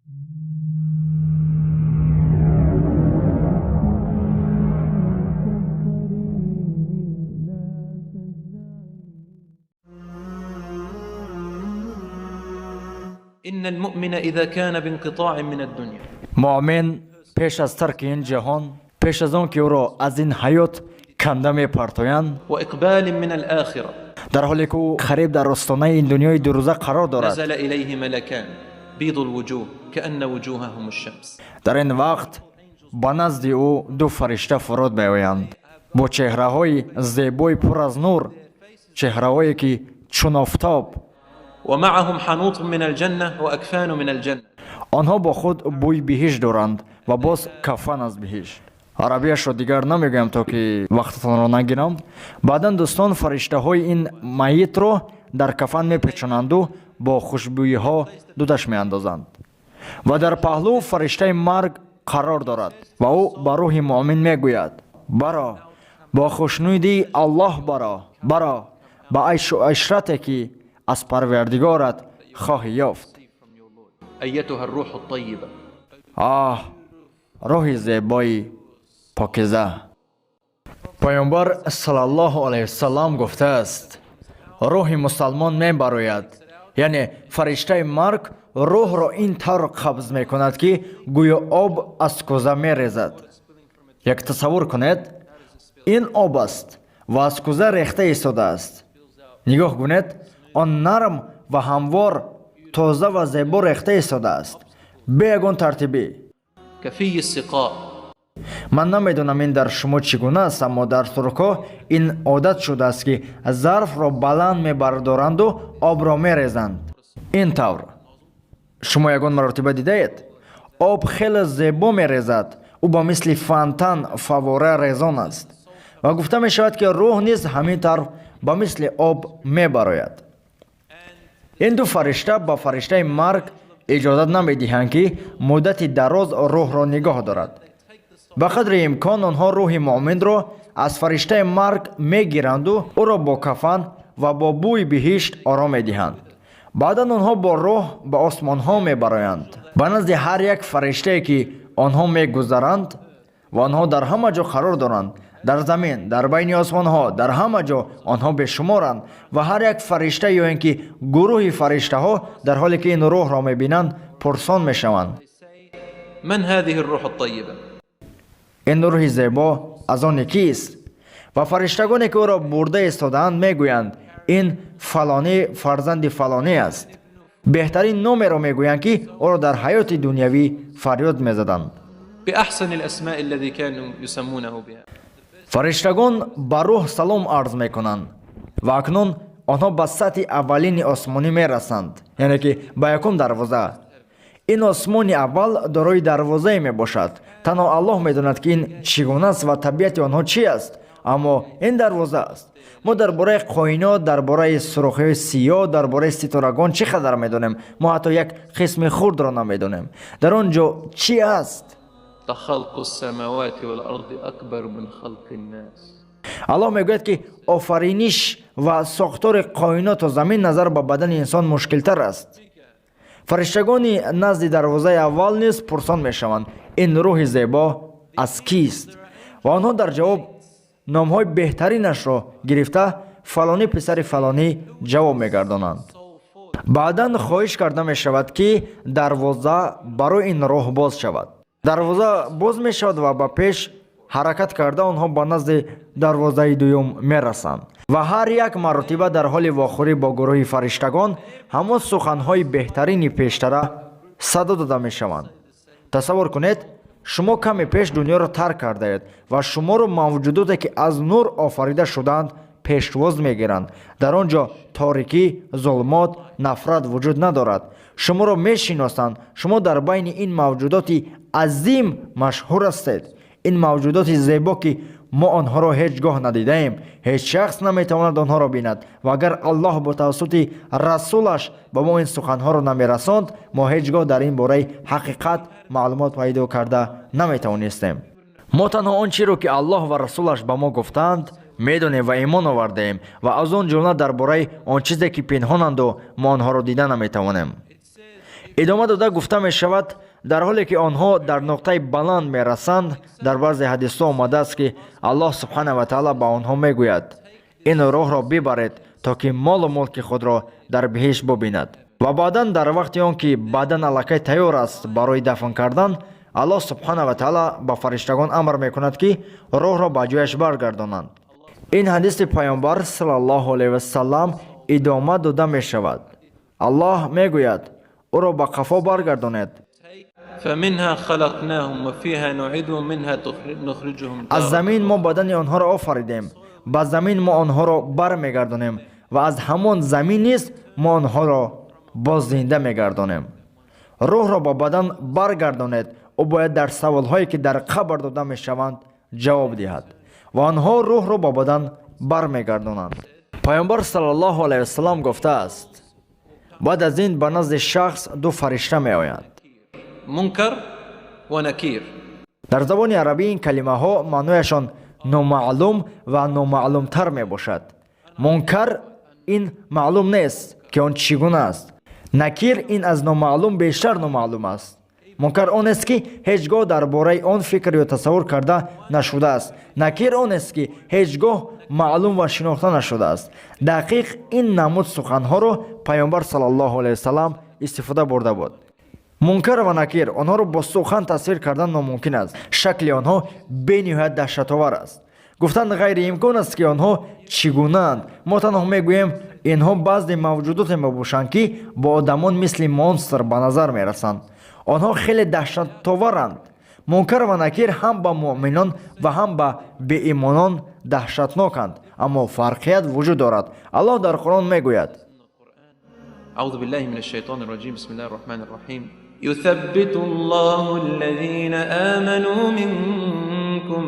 إن المؤمن إذا كان بانقطاع من الدنيا. Муъмин пеш аз тарки ин ҷаҳон, пеш аз он ки ӯро аз ин ҳаёт канда мепартоянд, وإقبال من الآخرة، дар ҳоле ки ӯ қариб дар остонаи ин дунёи дурӯза қарор дорад, نزل إليه ملكان بيض الوجوه كأن وجوههم الشمس. Дар ин вақт ба назди ӯ ду фаришта фуруд меоянд бо чеҳраҳои зебои пур аз нур, чеҳраҳое ки чун офтоб. ومعهم حنوط من الجنة وأكفان من الجنة. Онҳо бо худ бӯи биҳишт доранд ва боз кафан аз биҳишт. Арабияшро дигар намегӯям, то ки вақтатонро нагирам. Баъдан, дӯстон, фариштаҳои ин майитро дар кафан мепечонанду бо хушбӯиҳо дудаш меандозанд ва дар паҳлӯ фариштаи марг қарор дорад ва ӯ ба рӯҳи муъмин мегӯяд: «Баро, бо хушнудии Аллоҳ баро, баро ба айшу ишрате, ки аз Парвардигорат хоҳӣ ёфт». أيتها الروح الطيبة. Оҳ, рӯҳи зебои покиза! Паёмбар саллаллоҳу алайҳи васаллам гуфтааст: рӯҳи мусалмон мебарояд, яъне фариштаи марг рӯҳро ин тавр қабз мекунад, ки гӯё об аз кӯза мерезад. Як тасаввур кунед, ин об аст ва аз кӯза рехта истодааст. Нигоҳ кунед, он нарм ва ҳамвор, тоза ва зебо рехта истодааст, бе ягон тартибӣ. كفي السقاء. Ман намедонам, ин дар шумо чӣ гуна аст, аммо дар туркҳо ин одат шудааст, ки зарфро баланд мебардоранду обро мерезанд ин тавр. Шумо ягон маротиба дидаед? Об хеле зебо мерезад, ӯ ба мисли фонтан, фаввора резон аст. Ва гуфта мешавад, ки рӯҳ низ ҳамин тавр ба мисли об мебарояд. Ин ду фаришта ба фариштаи марг иҷозат намедиҳанд, ки муддати дароз рӯҳро нигоҳ дорад. Ба қадри имкон онҳо рӯҳи муъминро аз фариштаи марг мегиранду ӯро бо кафан ва бо бӯи биҳишт ором медиҳанд. Баъдан онҳо бо рӯҳ ба осмонҳо мебароянд. Ба назди ҳар як фариштае, ки онҳо мегузаранд, ва онҳо дар ҳама ҷо қарор доранд, дар замин, дар байни осмонҳо, дар ҳама ҷо онҳо бешуморанд, ва ҳар як фаришта ё ин ки гурӯҳи фариштаҳо дар ҳоле ки ин рӯҳро мебинанд, пурсон мешаванд: من هذه الروح الطيبة؟ Ин рӯҳи зебо аз они кист? Ва фариштагоне, ки ӯро бурда истодаанд, мегӯянд: «Ин фалонӣ фарзанди фалонӣ аст». Беҳтарин номеро мегӯянд, ки ӯро дар ҳаёти дунявӣ фарёд мезаданд. بأحسن الأسماء الذي كانوا يسمونه بها. Фариштагон ба рӯҳ салом арз мекунанд ва акнун онҳо ба сатҳи аввалини осмонӣ мерасанд, яъне ки ба якум дарвоза. Ин осмони аввал дорои дарвозае мебошад. Танҳо Аллоҳ медонад, ки ин чӣ гуна аст ва табиати онҳо чӣ аст, аммо ин дарвоза аст. Мо дар бораи коинот, дар бораи сурохиҳои сиёҳ, дар бораи ситорагон чӣ қадар медонем? Мо ҳатто як қисми хурдро намедонем. Дар он ҷо чӣ аст? لخلق السماوات والأرض أكبر من خلق الناس. Аллоҳ мегӯяд, ки офариниш ва сохтори коиноту замин назар ба бадани инсон мушкилтар аст. Фариштагони назди дарвозаи аввал низ пурсон мешаванд: ин рӯҳи зебо аз кист? Ва онҳо дар ҷавоб номҳои беҳтаринашро гирифта, фалонӣ писари фалонӣ ҷавоб мегардонанд. Баъдан хоҳиш карда мешавад, ки дарвоза барои ин роҳ боз шавад. Дарвоза боз мешавад ва ба пеш ҳаракат карда, онҳо ба назди дарвозаи дуюм мерасанд. Ва ҳар як маротиба дар ҳоли вохӯрӣ бо гурӯҳи фариштагон ҳамон суханҳои беҳтарини пештара садо дода мешаванд. Тасаввур кунед, шумо каме пеш дунёро тарк кардаед ва шуморо мавҷудоте, ки аз нур офарида шудаанд, пешвоз мегиранд. Дар он ҷо торикӣ, зулмот, нафрат вуҷуд надорад. Шуморо мешиносанд. Шумо дар байни ин мавҷудоти азим машҳур ҳастед, ин мавҷудоти зебо, ки мо онҳоро ҳеҷ гоҳ надидаем. Ҳеҷ шахс наметавонад онҳоро бинад. Ва агар Аллоҳ бо тавассути расулаш ба мо ин суханҳоро намерасонд, мо ҳеҷ гоҳ дар ин бораи ҳақиқат маълумот пайдо карда наметавонистем. Мо танҳо он чиро, ки Аллоҳ ва расулаш ба мо гуфтаанд, медонем ва имон овардаем, ва аз он ҷумла дар бораи он чизе, ки пинҳонанду мо онҳоро дида наметавонем. Идома дода гуфта мешавад, дар ҳоле ки онҳо дар нуқтаи баланд мерасанд, дар баъзе ҳадисҳо омадааст, ки Аллоҳ субҳана ва таъала ба онҳо мегӯяд: ин рӯҳро бибаред, то ки молу мулки худро дар биҳишт бубинад. Ва баъдан, дар вақти он ки бадан аллакай тайёр аст барои дафн кардан, Аллоҳ субҳана ва таъала ба фариштагон амр мекунад, ки рӯҳро ба ҷояш баргардонанд. Ин ҳадиси Паёнбар саллаллоҳу алайҳи васаллам идома дода мешавад. Аллоҳ мегӯяд: ӯро ба қафо баргардонед. فمنها خلقناهم وفيها نعيدهم منها نخرجهم Аз تارة замин мо бадани онҳоро офаридем, ба замин мо онҳоро бармегардонем ва аз ҳамон замин низ мо онҳоро боз зинда мегардонем. Рӯҳро ба бадан баргардонед, ӯ бояд дар саволҳое, ки дар қабр дода мешаванд, ҷавоб диҳад. Ва онҳо рӯҳро ба бадан бармегардонанд. Паёнбар саллаллоҳу алайҳи васаллам гуфтааст: баъд аз ин ба назди шахс ду фаришта меоянд. منكر ونكير. Дар забони арабӣ ин калимаҳо маънояшон номаълум ва номаълумтар мебошад. Мункар ин маълум нест, ки он чӣ гуна аст. Накир ин аз номаълум бештар номаълум аст. Мункар он аст, ки ҳеҷ гоҳ дар бораи он фикр ё тасаввур карда нашудааст. Накир он аст, ки ҳеҷ гоҳ маълум ва шинохта нашудааст. Дақиқ ин намуд суханҳоро Паёнбар саллаллоҳу алайҳи васаллам истифода бурда буд. Мункар ва Накир, онҳоро бо сухан тасвир кардан номумкин аст. Шакли онҳо бениҳоят даҳшатовар аст. Гуфтан ғайриимкон аст, ки онҳо чӣ гунаанд. Мо танҳо мегӯем, инҳо баъзе мавҷудоте мебошанд, ки бо одамон мисли монстр ба назар мерасанд. Онҳо хеле даҳшатоваранд. Мункар ва Накир ҳам ба муъминон ва ҳам ба беимонон даҳшатноканд, аммо фарқият вуҷуд дорад. Аллоҳ дар Қуръон мегӯяд: أعوذ بالله من الشيطان الرجيم، بسم الله الرحمن الرحيم. يثبت الله الذين آمنوا منكم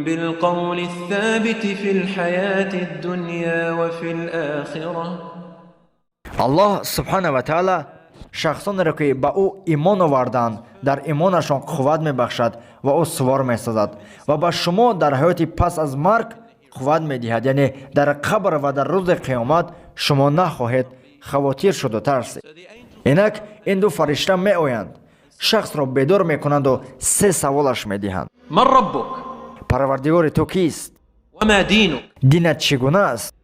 بالقول الثابت في الحياة الدنيا وفي الآخرة. Аллоҳ субҳана ва таала шахсонеро, ки ба ӯ имон оварданд, дар имонашон қувват мебахшад ва устувор месозад ва ба шумо дар ҳаёти пас аз марг қувват медиҳад, яъне дар қабр ва дар рӯзи қиёмат шумо нахоҳед хавотир шуду тарсед. Инак ин ду фаришта меоянд, шахсро бедор мекунанду се саволаш медиҳанд. من ربك؟ Парвардигори ту кист? وما دينك؟ Динат чӣ гуна аст?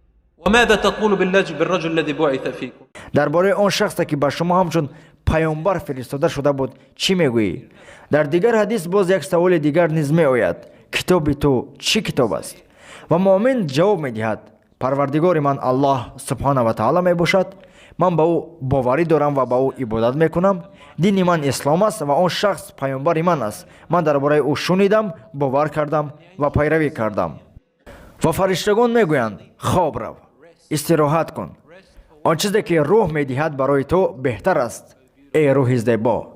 وماذا تقول بالرجل الذي بعث فيكم؟ Дар бораи он шахсе, ки ба шумо ҳамчун паёмбар фиристода шуда буд, чӣ мегӯӣ? Дар дигар ҳадис боз як саволи дигар низ меояд: китоби ту чӣ китоб аст? Ва муъмин ҷавоб медиҳад: Парвардигори ман Аллоҳ субҳона ва таъала мебошад, ман ба ӯ боварӣ дорам ва ба ӯ ибодат мекунам, дини ман ислом аст ва он шахс паёмбари ман аст, ман дар бораи ӯ шунидам, бовар кардам ва пайравӣ кардам. Ва фариштагон мегӯянд: хоб рав, истироҳат кун, он чизе, ки рӯҳ медиҳад, барои ту беҳтар аст, эй рӯҳи зебо.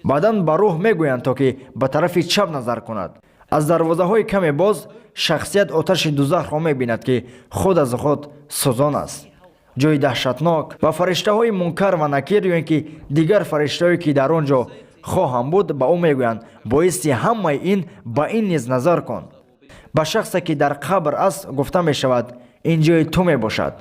Баъдан ба рӯҳ мегӯянд, то ки ба тарафи чап назар кунад. Аз дарвозаҳои каме боз шахсият оташи дузахро мебинад, ки худ аз худ сӯзон аст, ҷои даҳшатнок. Ва фариштаҳои Мункар ва Накир ё ин ки дигар фариштаҳое, ки дар он ҷо хоҳам буд, ба ӯ мегӯянд: боиси ҳамаи ин ба ин низ назар кун. Ба шахсе, ки дар қабр аст, гуфта мешавад: ин ҷои ту мебошад,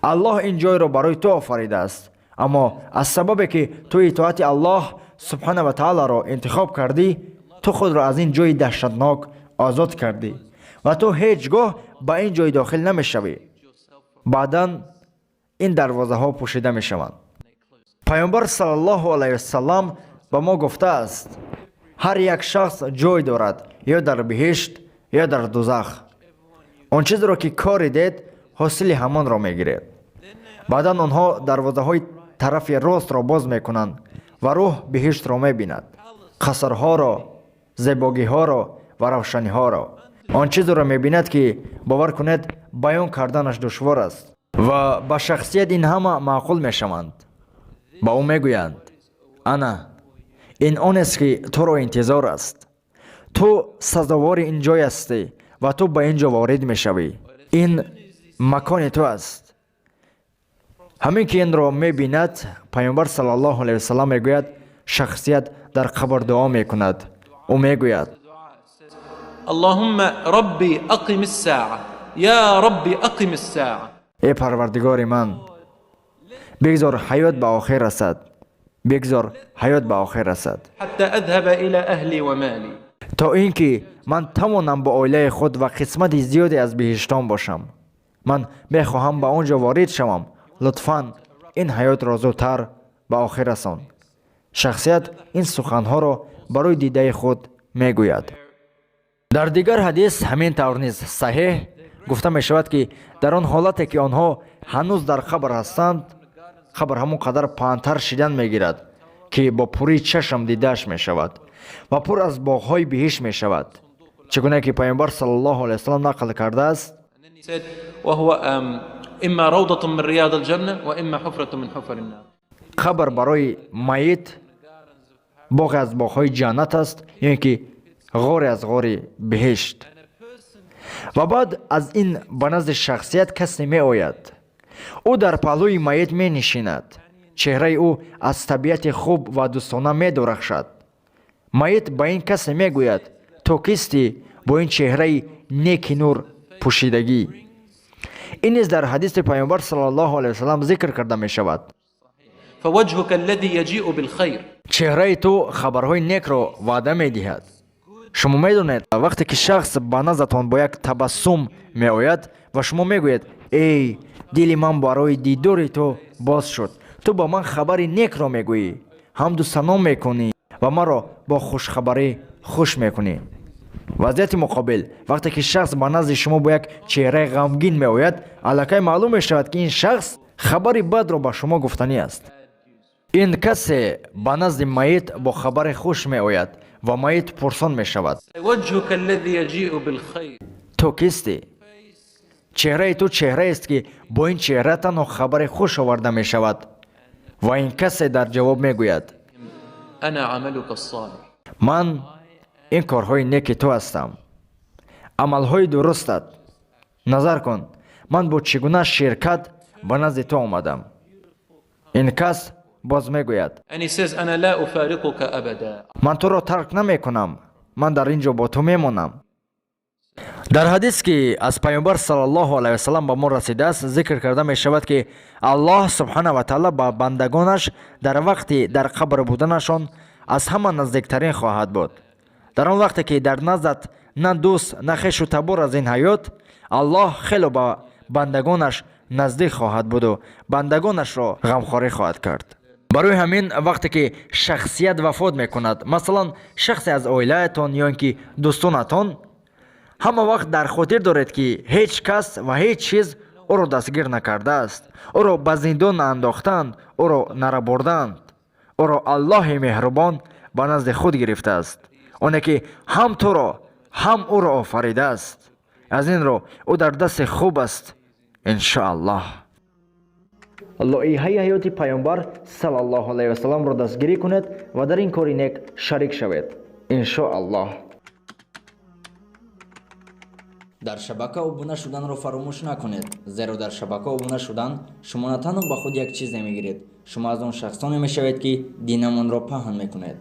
Аллоҳ ин ҷойро барои ту офаридааст, аммо аз сабабе ки ту итоати Аллоҳ субҳана ва таоларо интихоб кардӣ, ту худро аз ин ҷои даҳшатнок озод кардӣ ва ту ҳеҷ гоҳ ба ин ҷой дохил намешавӣ. Баъдан ин дарвозаҳо пӯшида мешаванд. Паёмбар саллаллоҳу алайҳи васаллам ба мо гуфтааст: ҳар як шахс ҷой дорад ё дар биҳишт, ё дар дузах. Он чизеро, ки коридед, ҳосили ҳамонро мегиред. Баъдан онҳо дарвозаҳои тарафи ростро боз мекунанд ва рӯҳ биҳиштро мебинад, қасрҳоро, зебогиҳоро ва равшаниҳоро. Он чизеро мебинад, ки бовар кунед, баён карданаш душвор аст. Ва ба шахсият ин ҳама маъқул мешаванд. Ба ӯ мегӯянд: ана ин онест, ки туро интизор аст, ту сазовори ин ҷой ҳастӣ ва ту ба ин ҷо ворид мешавӣ, ин макони ту аст. Ҳамин ки инро мебинад, Паёмбар саллаллоҳу алайҳи васаллам мегӯяд, шахсият дар қабр дуо мекунад. Ӯ мегӯяд: اللهم ربي أقم الساعة، يا ربي أقم الساعة. Эй Парвардигори ман, бигзор ҳаёт ба охир расад. Бигзор ҳаёт ба охир расад. حتى أذهب إلى أهلي ومالي. То ин ки ман тавонам бо оилаи худ ва қисмати зиёде аз биҳиштон бошам. Ман мехоҳам ба он ҷо ворид шавам. Лутфан ин ҳаётро зудтар ба охир расон. Шахсият ин суханҳоро барои дидаи худ мегӯяд. Дар дигар ҳадис ҳамин тавр низ саҳеҳ гуфта мешавад, ки дар он ҳолате ки онҳо ҳанӯз дар қабр ҳастанд, қабр ҳамон қадар паҳнтар шидан мегирад, ки бо пурии чашм дидааш мешавад ва пур аз боғҳои биҳишт мешавад. Чӣ гуна ки пайғамбар саллаллоҳу алайҳи васаллам нақл кардааст, وهو إما روضة من رياض الجنة وإما حفرة من حفر النار. Қабр барои майит боғе аз боғҳои ҷаннат аст ё ин ки ғоре аз ғори биҳишт. Ва баъд аз ин ба назди шахсият касе меояд. Ӯ дар паҳлӯи майит менишинад. Чеҳраи ӯ аз табиати хуб ва дӯстона медурахшад. Майит ба ин касе мегӯяд: ту кистӣ бо ин чеҳраи неки нур пӯшидагӣ? Ин низ дар ҳадиси пайғамбар саллаллоҳу алайҳи васаллам зикр карда мешавад. فوجهك الذي يجيء بالخير. Чеҳраи ту хабарҳои некро ваъда медиҳад. Шумо медонед, вақте ки шахс ба наздатон бо як табассум меояд ва шумо мегӯед: эй, дили ман барои дидори ту боз шуд, ту ба ман хабари некро мегӯӣ, ҳамду сано мекунӣ ва маро бо хушхабарӣ хуш мекунӣ. Вазъияти муқобил, вақте ки шахс ба назди шумо бо як чеҳраи ғамгин меояд, аллакай маълум мешавад, ки ин шахс хабари бадро ба шумо гуфтанӣ аст. Ин касе ба назди майит бо хабари хуш меояд ва майит пурсон мешавад: وجهك الذي يجيء بالخير. Ту кистӣ? Чеҳраи ту чеҳраест, ки бо ин чеҳра танҳо хабари хуш оварда мешавад. Ва ин касе дар ҷавоб мегӯяд: أنا عملك الصالح. Ман ин корҳои неки ту ҳастам, амалҳои дурустат. Назар кун, ман бо чӣ гуна ширкат ба назди ту омадам. Ин кас боз мегӯяд: And he says, أنا لا أفارقك أبدا. Ман туро тарк намекунам, ман дар ин ҷо бо ту мемонам. Дар ҳадис, ки аз пайғамбар саллаллоҳу алайҳи васаллам ба мо расидааст, зикр карда мешавад, ки Аллоҳ субҳана ва таъала ба бандагонаш дар вақти дар қабр буданашон аз ҳама наздиктарин хоҳад буд. Дар он вақте ки дар наздат на дӯст, на хешу табор аз ин ҳаёт, Аллоҳ хело ба бандагонаш наздик хоҳад буду бандагонашро ғамхорӣ хоҳад кард. Барои ҳамин вақте ки шахсият вафот мекунад, масалан, шахсе аз оилаятон ё ин ки дӯстонатон, ҳама вақт дар хотир доред, ки ҳеҷ кас ва ҳеҷ чиз ӯро дастгир накардааст, ӯро ба зиндон наандохтанд, ӯро нарабурданд. Ӯро Аллоҳи меҳрубон ба назди худ гирифтааст, оне ки ҳам туро, ҳам ӯро офаридааст. Аз ин рӯ ӯ дар дасти хуб аст, иншоаллоҳ. Лоиҳаи ҳаёти пайғамбар саллаллоҳу алайҳи васалламро дастгирӣ кунед ва дар ин кори нек шарик шавед, иншоаллоҳ. Дар шабака обуна шуданро фаромӯш накунед, зеро дар шабака обуна шудан шумо на танҳо ба худ як чизе мегиред, шумо аз он шахсоне мешавед, ки динамонро паҳн мекунед.